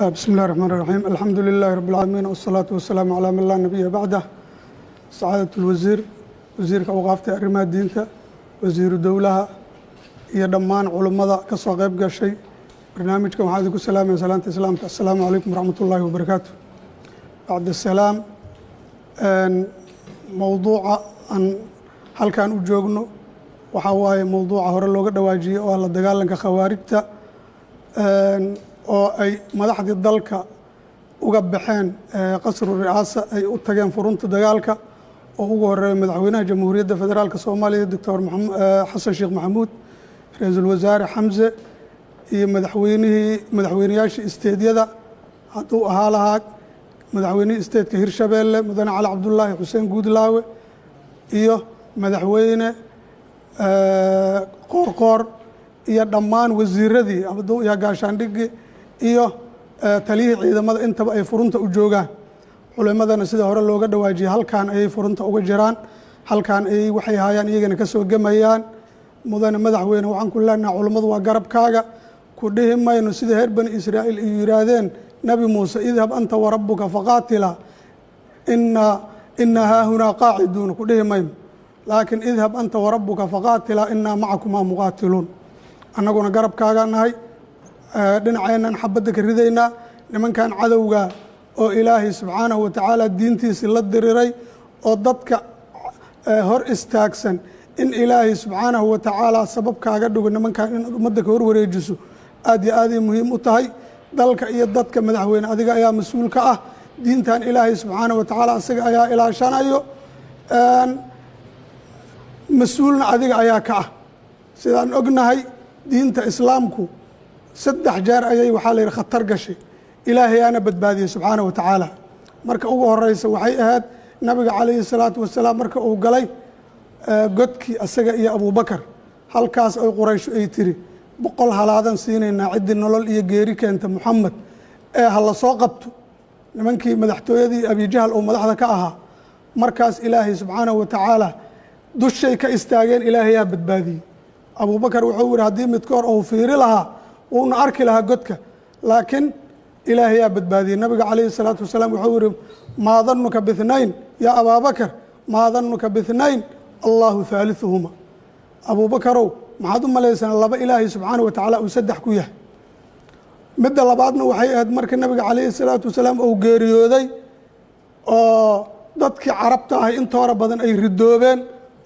بسم الله الرحمن الرحيم، الحمد لله رب العالمين، والصلاة والسلام على من لا نبي بعده. سعادة الوزير، wasiirka awqaafta, arrimaha diinta, wasiiru dowlaha iyo dhammaan culummada ka soo qayb gashay barnaamijkan, waxaan idinku salaamaya salaanta islaamka: assalaamu calaykum waraxmat ullaahi wabarakaatu. Bacda salaam, mowduuca aan halkan u joogno waxaa waaye mowduuca hore looga dhawaajiyey oo ah la dagaalanka khawaarijta, oo ay madaxdii dalka uga baxeen Qasru Ri'aasa, ay u tageen furunta dagaalka, oo ugu horeeya madaxweynaha Jamhuuriyadda Federaalka Soomaaliya, Doctor Xasan Sheekh Maxamuud, ra-iisul wasaare Xamse iyo madaxweynihii, madaxweynayaashii isteedyada, hadduu ahaa lahaa madaxweynihii isteedka Hirshabeelle, mudane Cali Cabdulaahi Xuseen Guudlaawe, iyo madaxweyne Qoorqoor, iyo dhammaan wasiiradii iyo gaashaandhigii iyo taliyihii ciidamada, intaba ay furunta u joogaan. Culimadana, sida hore looga dhawaajiyey, halkan ayay furunta uga jiraan, halkan ayay waxay haayaan iyagana ka soo gemayaan. Mudane madaxweyne, waxaan ku leenaha culummadu waa garabkaaga. Ku dhihi mayno sida reer Bani Israa'iil ay yidhaahdeen Nebi Muuse: "اذهب أنت وربك فقاتلا إنا هاهنا قاعدون." Ku dhihi mayno, laakiin اذهب أنت وربك فقاتلا إنا معكما مقاتلون. Annaguna garabkaagaa nahay, dhinaceennan xabadda ka ridaynaa nimankan cadowga oo Ilaahay subxaanahu wa tacaala diintiisii la diriray, oo dadka hor istaagsan in Ilaahay subxaanahu wa tacaala sabab kaaga dhigo nimankan inaad ummadda ka hor wareejiso. Aad iyo aaday muhiim u tahay dalka iyo dadka. Madaxweyne, adiga ayaa mas-uul ka ah diintan. Ilaahay subxaanahu wa tacaala isaga ayaa ilaashanayo, mas-uulna adiga ayaa ka ah. Sidaan ognahay, diinta islaamku saddex jeer ayay, waxaa la yidhi, khatar gashay, Ilaahayaana badbaadiyey subxaanahu wa tacaala. Marka ugu horeysa waxay ahayd Nabiga calayhi salaatu wasalaam marka uu galay godkii, asaga iyo Abuubakar, halkaas ay Qurayshu ay tiri: "100 halaadan siinaynaa ciddii nolol iyo geeri keenta Muxamed ee ha la soo qabto." Nimankii madaxtooyadii Abijahal oo madaxda ka ahaa, markaas Ilaahay subxaanahu wa tacaala dushay ka istaageen, Ilaahayaa badbaadiyey. Abuubakar wuxuu yihi: "Haddii midkoor uu fiiri lahaa, wuuna arki lahaa godka," laakiin Ilaahayaa badbaadiyey. Nabiga calayhi salaatu wasalaam wuxuu yihi: "ما ظنك باثنين يا أبا بكر، ما ظنك باثنين الله ثالثهما." Abuubakarow, maxaad u malaysaan laba Ilaahay subxaanahu wa tacaala uu saddex ku yahay? Midda labaadna waxay ahayd marka Nabiga calayhi salaatu wasalaam uu geeriyooday, oo dadkii Carabta ahay intoora badan ay ridoobeen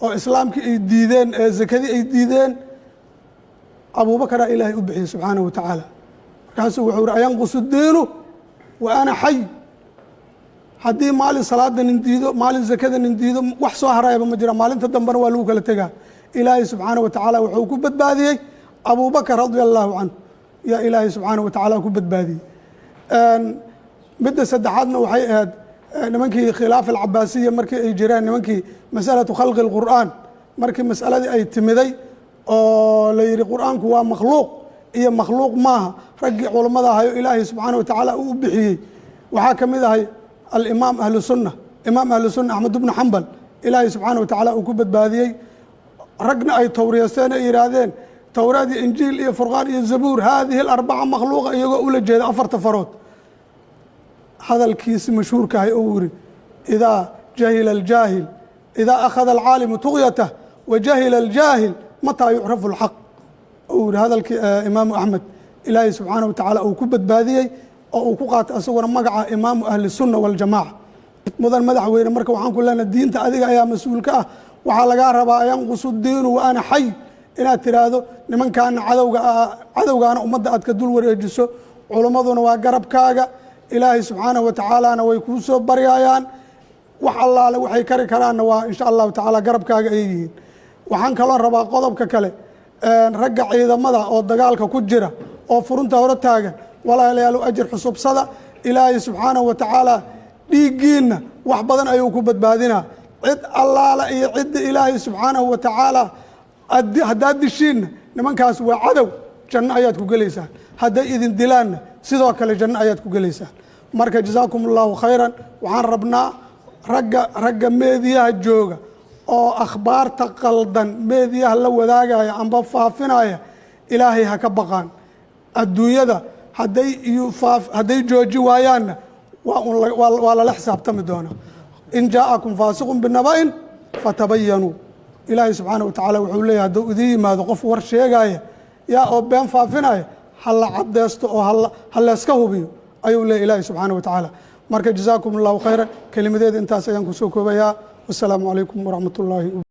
oo islaamkii ay diideen ee zakadii ay diideen. Abuubakaraa Ilaahay u bixiyey subxaanahu wa tacaala. Markaasuu wuxuu yihi: "أينقص الدين وأنا حي؟" Haddii maalin salaada nin diido, maalin zakada nin diido, wax soo harayaba ma jira, maalinta dambena waa lagu kala tegaa. Ilaahay subxaanahu wa tacaala wuxuu ku badbaadiyey Abuubakar radia allahu canhu, yaa Ilaahay subxaanahu wa tacaala ku badbaadiyey. Midda saddexaadna waxay ahayd nimankii khilaafa alcabaasiya markii ay jireen, nimankii مسألة خلق القرآن, markii masaladii ay timiday oo la yidhi Qur'aanku waa makhluuq iyo makhluuq maaha, raggii culammada ahayo Ilaahay subxaanahu wa tacaala uu u bixiyey waxaa ka mid ahay alimaam ahlu sunna, imaam ahlu sunna Axmed bnu Xambal. Ilaahay subxaana wa tacaala uu ku badbaadiyey. Ragna ay towriyeysteen, ay yidhaahdeen Towraad iyo Injiil iyo Furqaan iyo Zabuur هذه الأربعة مخلوقة, iyagoo ula jeeda afarta farood. Hadalkiisi mashhuurkahay ou yiri: "إذا جهل الجاهل، إذا أخذ العالم تغيته وجهل الجاهل، متى يعرف الحق؟" uu yihi. Hadalkii Imaamu Axmed Ilaahay subxaanaه wa tacaala uu ku badbaadiyey oo uu ku qaatay asaguna magaca imaamu ahli sunna waljamaaca. Mudan madaxweyne, marka waxaan ku leenahay diinta adiga ayaa mas-uul ka ah. Waxaa lagaa rabaa "أينقص الدين وأنا حي" inaad tiraahdo nimankaana cadowga, cadowgaana ummadda aad ka dul wareejiso. Culimmaduna waa garabkaaga, Ilaahay subxaanahu wa tacaalana way kuu soo baryayaan. Wax allaale waxay kari karaanna waa insha Allahu tacaala garabkaaga ay yihiin. Waxaan kaloo rabaa qodobka kale, ragga ciidamada oo dagaalka ku jira oo furunta hore taagan, walaalayaal, ajir xusubsada. Ilaahay subxaanahu wa tacaala dhiiggiinna wax badan ayuu ku badbaadinaa. Cid allaale iyo cidda Ilaahay subxaanahu wa tacaala haddaad dishiinna, nimankaas waa cadow, janno ayaad ku gelaysaan. Hadday idin dilaanna, sidoo kale janno ayaad ku gelaysaan. Marka جزاكم الله خيرا. Waxaan rabnaa ragga meediyaha jooga oo akhbaarta qaldan meediyaha la wadaagaya amba faafinaya, Ilaahay ha ka baqaan. Adduunyada Hadday iyo faaf hadday jooji waayaanna, waa un waa lala xisaabtami doonaa. In jaa'akum faasiqun binaba'in fatabayanuu. Ilaahay subxaana wa tacaala wuxuu leeyahy, hadduu idiin yimaado qof war sheegaya yaa oo been faafinaya, ha la cadeysto oo ha layska hubiyo, ayuu leeyahy Ilaahay subxaana wa tacaala. Marka jazaakum Allahu khayra. Kelimadeeda intaas ayaan kusoo koobayaa. Wasalaamu calaykum waraxmat ullaahi.